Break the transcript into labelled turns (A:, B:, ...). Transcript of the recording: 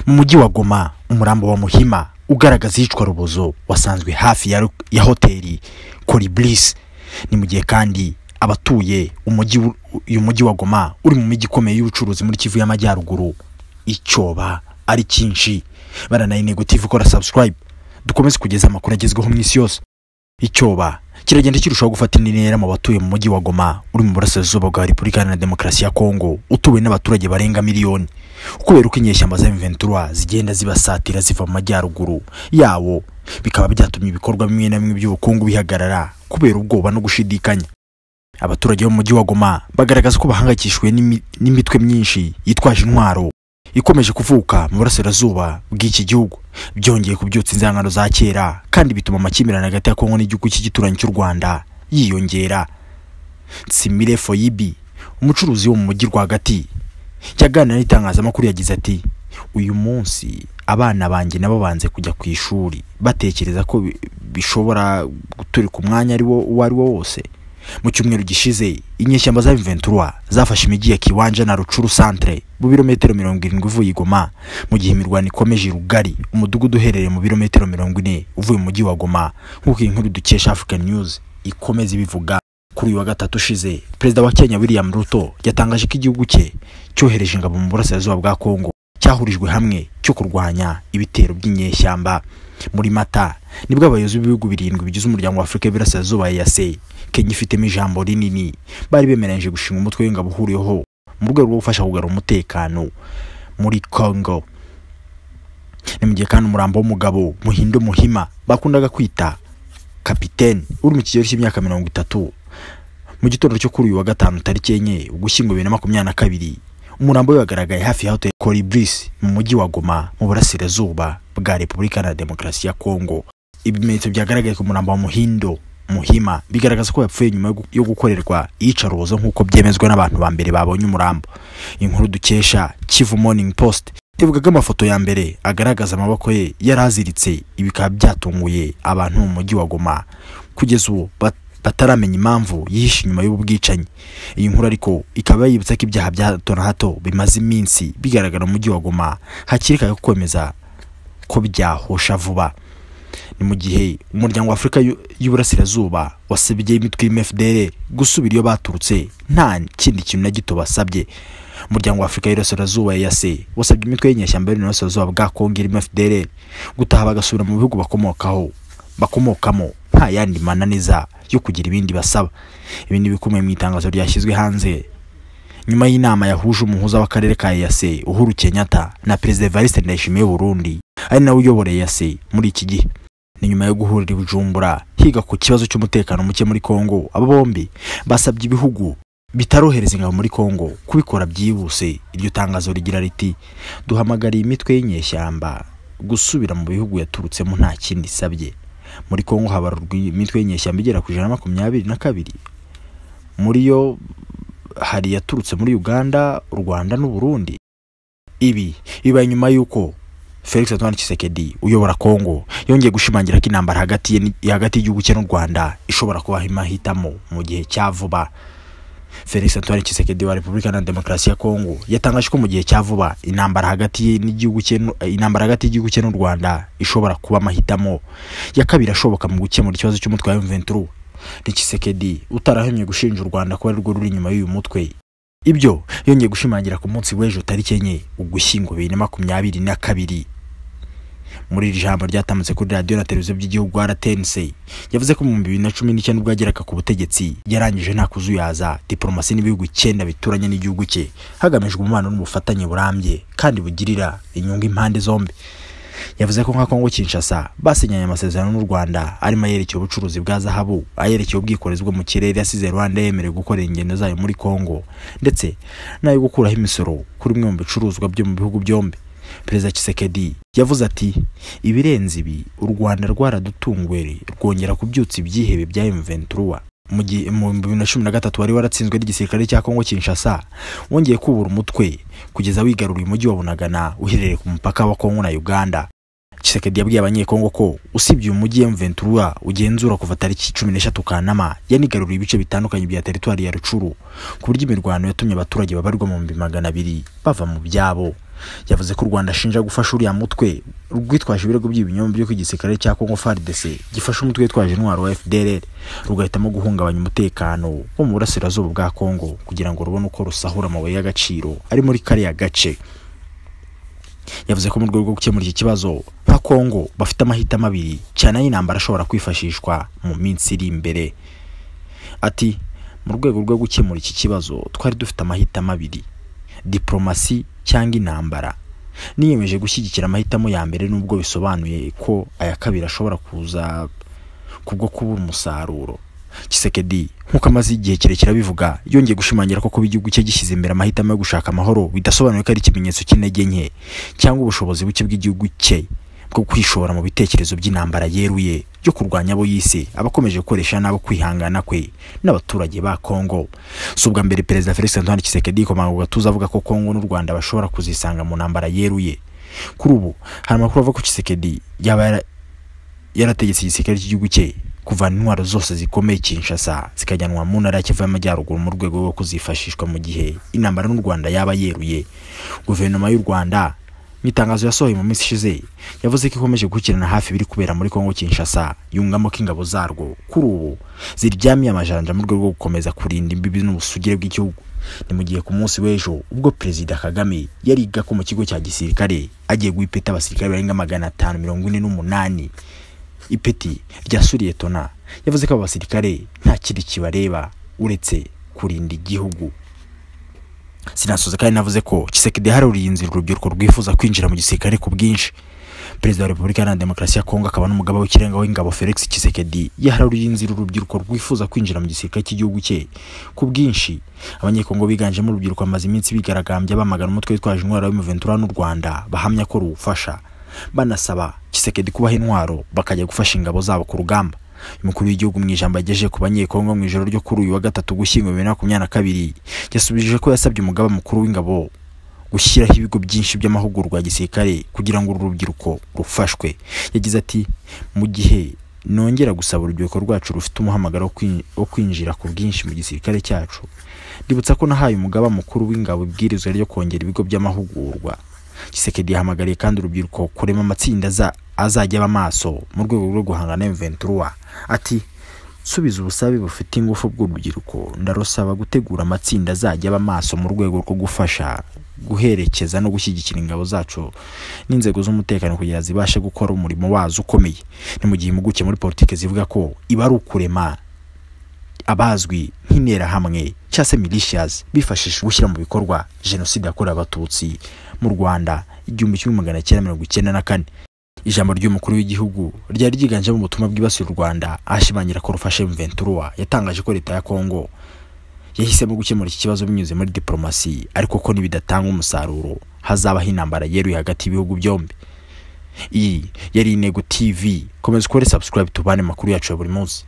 A: Mu mujyi wa Goma, umurambo wa Muhima ugaragaza iyicwa rubozo wasanzwe hafi ya hoteli Colibris. Ni mu gihe kandi abatuye uyu mujyi wa Goma uri mu mijyi ikomeye y'ubucuruzi muri Kivu y'Amajyaruguru, icyoba ari cyinshi. Baranaye Intego TV, ukora subscribe dukomeze kugeza amakuru agezweho mu isi yose. Icyoba kiragenda kirushaho gufata indi ntera mu batuye mu mujyi wa Goma uri mu burasirazuba bwa Repubulika Iharanira Demokarasi ya Kongo, utuwe n'abaturage barenga miliyoni, kubera uko inyeshyamba za M23 zigenda zibasatira ziva mu majyaruguru yawo, bikaba byatumye ibikorwa bimwe na bimwe by'ubukungu bihagarara kubera ubwoba no gushidikanya. Abaturage bo mu mujyi wa Goma bagaragaza ko bahangayikishijwe n'imitwe myinshi yitwaje intwaro ikomeje kuvuka mu burasirazuba bw'iki gihugu, byongeye kubyutsa inzangano za kera kandi bituma amakimbirane hagati ya Kongo n'igihugu cy'igituranyi cy'u Rwanda yiyongera. Nsimire Foyibi, umucuruzi wo mu mujyi rwagati, yaganira n'itangazamakuru yagize ati: "Uyu munsi abana banjye nabo banze kujya ku ishuri, batekereza ko bishobora guturika umwanya ari wo uwo ari wo wose." Mu cyumweru gishize, inyeshyamba za M23 zafashe imijyi ya Kiwanja na Rucuru Centre mu birometero 70 uvuye i Goma, mu gihe imirwano ikomeje i Rugari, umudugudu uherereye mu birometero 40 uvuye mu mujyi wa Goma, nk'uko iyi nkuru dukesha African News ikomeza ibivuga. Kuri uyu wa gatatu ushize, Perezida wa Kenya William Ruto yatangaje ko igihugu cye cyohereje ingabo mu burasirazuba bwa Kongo cyahurijwe hamwe cyo kurwanya ibitero by'inyeshyamba. Muri Mata nibwo abayobozi b'ibihugu 7 bigize umuryango wa Afurika y'Iburasirazuba EAC, Kenya ifitemo ijambo rinini, bari bemeranyije gushinga umutwe w'ingabo uhuriyeho mu rwego rwo gufasha kugarura umutekano muri Congo. Ni mu gihe kandi umurambo w'umugabo Muhindo Muhima bakundaga kwita Kapitene, uri mu kigero cy'imyaka 30, mu gitondo cyo kuri uyu wa gatanu tariki 4 Ugushyingo 2022, umurambo we wagaragaye hafi ya hoteli Colibris mu mujyi wa Goma mu burasirazuba bwa Repubulika Iharanira Demokarasi ya Kongo. Ibimenyetso byagaragaye ku murambo wa Muhindo Muhima bigaragaza ko yapfuye nyuma yo gukorerwa iyicarubozo, nk'uko byemezwa n'abantu ba mbere babonye umurambo. Inkuru dukesha Kivu Morning Post ivuga ko amafoto ya mbere agaragaza amaboko ye yaraziritse, ibi bikaba byatunguye abantu mu mujyi wa Goma kugeza ubu bataramenya impamvu yihishe inyuma y'ubu bwicanyi. Iyi nkuru ariko ikaba yibutsa ko ibyaha bya hato na hato bimaze iminsi bigaragara mu mujyi wa Goma, hakiri kare kwemeza ko byahosha vuba. Ni mu gihe umuryango wa Afurika y'Iburasirazuba wasabye imitwe y'MFDR gusubira iyo baturutse nta kindi kintu na gito basabye. Umuryango wa Afurika y'Iburasirazuba EAC wasabye imitwe y'inyeshyamba y'Iburasirazuba bwa Kongo irimo FDLR gutaha bagasubira mu bihugu bakomokamo nta yandi mananiza yo kugira ibindi basaba. Ibi ni ibikomeye mu itangazo ryashyizwe hanze nyuma y'inama yahuje umuhuza w'akarere ka EAC Uhuru Kenyatta na Perezida Evariste Ndayishimiye Burundi, ari nawe uyobora EAC muri iki gihe. Ni nyuma yo guhurira i Bujumbura higa ku kibazo cy'umutekano muke muri Kongo, abo bombi basabye ibihugu bitarohereza ingabo muri Kongo kubikora byihuse. Iryo tangazo rigira riti: "Duhamagariye imitwe y'inyeshyamba gusubira mu bihugu yaturutsemo nta kindi isabye." Muri Kongo habarurwa imitwe y'inyeshyamba igera ku 122, muri yo hari yaturutse muri Uganda, u Rwanda n'u Burundi. Ibi bibaye nyuma y'uko Felix Antoine Tshisekedi uyobora Kongo yongeye gushimangira ko intambara hagati y'igihugu cye n'u Rwanda ishobora kubaho amahitamo mu gihe cya vuba. Felix Antoine Tshisekedi wa Repubulika Iharanira Demokarasi ya Kongo yatangaje ko mu gihe cya vuba intambara hagati y'igihugu cye n'u Rwanda ishobora kuba amahitamo ya kabiri ashoboka mu gukemura ikibazo cy'umutwe wa M23. Ni Tshisekedi utarahemye gushinja u Rwanda kuba arirwo ruri inyuma y'uyu mutwe. Ibyo yongeye gushimangira ku munsi w'ejo tariki 4 Ugushyingo 2022. Muri iri jambo ryatambutse kuri radiyo na televiziyo by'igihugu RTNC, yavuze ko mu 2019 ubwo yageraga ku butegetsi yarangije nta kuzuyaza diplomasi n'ibihugu 9 bituranye n'igihugu cye, hagamijwe umubano n'ubufatanye burambye kandi bugirira inyungu impande zombi. Yavuze ko nka Kongo Kinshasa basinyanye amasezerano n'u Rwanda arimo ayerekeye ubucuruzi bwa zahabu, ayerekeye ubwikorezi bwo mu kirere yasize Rwanda yemerewe gukorera ingendo zayo muri Kongo, ndetse n'ayo gukuraho imisoro kuri bimwe mu bicuruzwa byo mu bihugu byombi. Perezida Tshisekedi yavuze ati: "Ibirenze ibi u Rwanda rwaradutunguye rwongera kubyutsa ibyihebe bya M23." Mu gihe mu 2013 wari waratsinzwe n'igisirikare cya Kongo Kinshasa, wongeye kubura umutwe kugeza wigaruriye umujyi wa Bunagana uherereye ku mupaka wa Kongo na Uganda. Tshisekedi yabwiye abanyekongo ko usibye uyu mujyi M23 ugenzura kuva tariki 13 Kanama, yanigaruriye ibice bitandukanye bya teritwari ya Rucuru, ku buryo imirwano yatumye abaturage babarwa mu 200,000 bava mu byabo. Yavuze ko u Rwanda ashinja gufasha uriya mutwe rwitwaje ibirego by'ibinyoma by'uko igisirikare cya Congo FARDC gifasha umutwe witwaje intwaro wa FDLR, rugahitamo guhungabanya umutekano wo mu burasirazuba bwa Congo kugira ngo rubone uko rusahura amabuye y'agaciro ari muri kariya gace. Yavuze ko mu rwego rwo gukemura iki kibazo nka Congo bafite amahitamo abiri cyane ay'intambara ashobora kwifashishwa mu minsi iri imbere. Ati mu rwego rwo gukemura iki kibazo twari dufite amahitamo abiri, diplomasi cyangwa intambara. Niyemeje gushyigikira amahitamo ya mbere nubwo bisobanuye ko aya kabiri ashobora kuza kubwo kubura umusaruro. Tshisekedi nk'uko amaze igihe kirekire abivuga yongeye gushimangira ko kuba igihugu cye gishyize imbere amahitamo yo gushaka amahoro bidasobanuye ko ari ikimenyetso cy'intege nke cyangwa ubushobozi buke bw'igihugu cye bwo kwishora mu bitekerezo by'intambara yeruye byo kurwanya abo yise abakomeje gukoresha nabo kwihangana kwe n'abaturage ba Congo. Si ubwa mbere Perezida Felix Antoine Tshisekedi yikomanga ku gatuza avuga ko Congo n'u Rwanda bashobora kuzisanga mu ntambara yeruye. Kuri ubu hari amakuru avuga ko Tshisekedi yaba yarategetse igisirikare cy'igihugu cye kuvana intwaro zose zikomeye Kinshasa zikajyanwa mu ntara ya Kivu y'Amajyaruguru mu rwego rwo kuzifashishwa mu gihe intambara n'u Rwanda yaba yeruye. Guverinoma y'u Rwanda mu itangazo yasohoye mu minsi ishize yavuze ko ikomeje gukurikirana hafi ibiri kubera muri Congo Kinshasa, yungamo ko ingabo zarwo kuri ubu ziryamiye amajanja mu rwego rwo gukomeza kurinda imbibi n'ubusugire bw'igihugu. Ni mu gihe ku munsi w'ejo ubwo Perezida Kagame yariga ko mu kigo cya gisirikare agiye guha ipeti abasirikare barenga 548 ipeti rya suriyetona, yavuze ko abo basirikare nta kindi kibareba uretse kurinda igihugu. Sinasoza kandi navuze ko Tshisekedi yaharuriye inzira urubyiruko rwifuza kwinjira mu gisirikare ku bwinshi. Perezida wa Repubulika Iharanira Demokarasi ya Kongo akaba n'umugaba w'ikirenga w'ingabo Felix Tshisekedi yaharuriye inzira urubyiruko rwifuza kwinjira mu gisirikare cy'igihugu cye ku bwinshi. Abanyekongo biganjemo urubyiruko bamaze iminsi bigaragambya bamagana umutwe witwaje intwaro wa M23 n'u Rwanda bahamya ko ruwufasha, banasaba Tshisekedi kubaha intwaro bakajya gufasha ingabo zabo ku rugamba. Umukuru w'igihugu mu ijambo yagejeje ku Banyekongo mu ijoro ryo kuri uyu wa gatatu Ugushyingo 2022 yasubije ko yasabye umugaba mukuru w'ingabo gushyiraho ibigo byinshi by'amahugurwa ya gisirikare kugira ngo uru rubyiruko rufashwe. Yagize ati mu gihe nongera gusaba urubyiruko rwacu rufite umuhamagaro wo kwinjira ku bwinshi mu gisirikare cyacu, ndibutsa ko nahaye umugaba mukuru w'ingabo ibwirizwa ryo kongera ibigo by'amahugurwa. Tshisekedi yahamagariye kandi urubyiruko kurema amatsinda azajya aba maso mu rwego rwo guhangana na M23. Ati subiza ubusabe bufite ingufu bw'urubyiruko, ndarusaba gutegura amatsinda azajya aba maso mu rwego rwo gufasha guherekeza no gushyigikira ingabo zacu n'inzego z'umutekano kugira zibashe gukora umurimo wazo ukomeye. Ni mu gihe impuguke muri politike zivuga ko iba ari ukurema abazwi nk'interahamwe cyangwa se militias bifashisha gushyira mu bikorwa jenoside yakorewe Abatutsi mu Rwanda 1994. Ijambo ry'umukuru w'igihugu ryari ryiganjemo ubutumwa bwibasiye u Rwanda ashimangira ko rufashe M23. Yatangaje ko leta ya Congo yahisemo gukemura iki kibazo binyuze muri diplomasi, ariko ko nibidatanga umusaruro hazabaho intambara yeruye hagati y'ibihugu byombi. Iyi yari Intego TV, komeza ukore subscribe tubane makuru yacu ya buri munsi.